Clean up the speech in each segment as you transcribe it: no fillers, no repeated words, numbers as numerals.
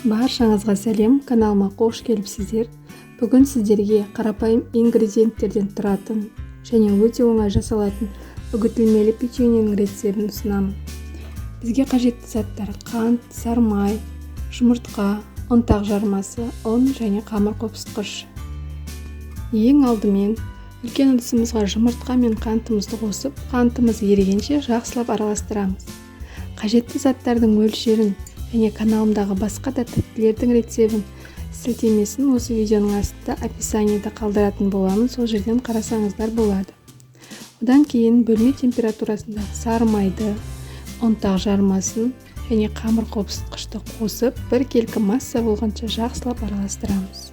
Баршаңызға сәлем, каналыма қош келіпсіздер. Бүгін сіздерге қарапайым ингредиенттерден тұратын және өте оңай жасалатын үгітілмелі печеньенің рецептін ұсынамын. Бізге қажетті заттар: қант, сармай, жұмыртқа, ұнтақ жармасы, ұн және қамыр қопсытқыш. Ең алдымен үлкен ыдысымызға жұмыртқа мен қантымызды қосып, қантымыз ерігенше жақсылап араластырамыз. Қажетті заттардың мөлшерін және каналымдағы басқа да тәттілердің рецебін сілтемесін осы видеоның астында описаниеда қалдыратын боламын, сол жерден қарасаңыздар болады. Одан кейін бөлме температурасындағы сары майды, ұнтақ жармасын және қамыр қопсытқышты қосып, біркелкі масса болғанша жақсылап араластырамыз.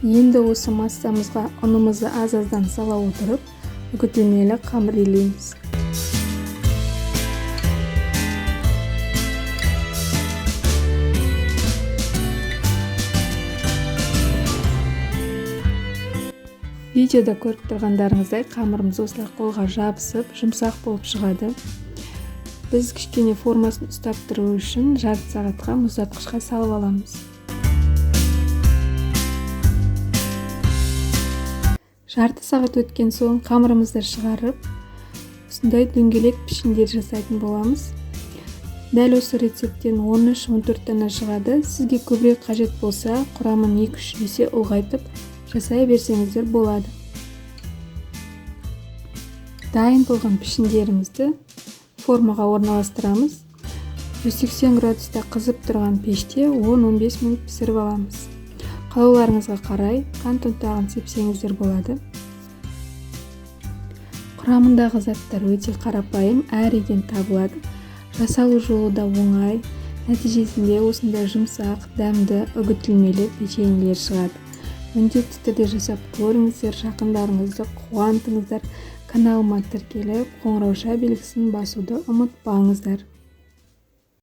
Енді осы массамызға ұнымызды аз-аздан сала отырып, үгітілмелі қамыр илейміз. Видеода көріп тұрғандарыңыздай қамырымыз осылай қолға жабысып, жұмсақ болып шығады. Біз кішкене формасын ұстап тұру үшін жарты сағатқа мұздатқышқа салып аламыз. Жарты сағат өткен соң қамырымызды шығарып, осындай дөңгелек пішіндер жасайтын боламыз. Дәл осы рецепттен 13-14 дана шығады. Сізге көбірек қажет болса, құрамын 2-3 есе ұлғайтып жасай берсеңіздер болады. Дайын болған пішіндерімізді формаға орналастырамыз. 180 градуста қызып тұрған пеште 10-15 минут пісіріп аламыз. Қалауларыңызға қарай қант ұнтағын сепсеңіздер болады. Құрамындағы заттар өте қарапайым, әр үйден табылады. Жасалу жолы да оңай. Нәтижесінде осындай жұмсақ, дәмді, үгітілмелі печеньелер шығады. Міндетті түрде жасап көріңіздер, жақындарыңызды қуантыңыздар. Каналыма тіркеліп, қоңырауша белгісін басуды ұмытпаңыздар.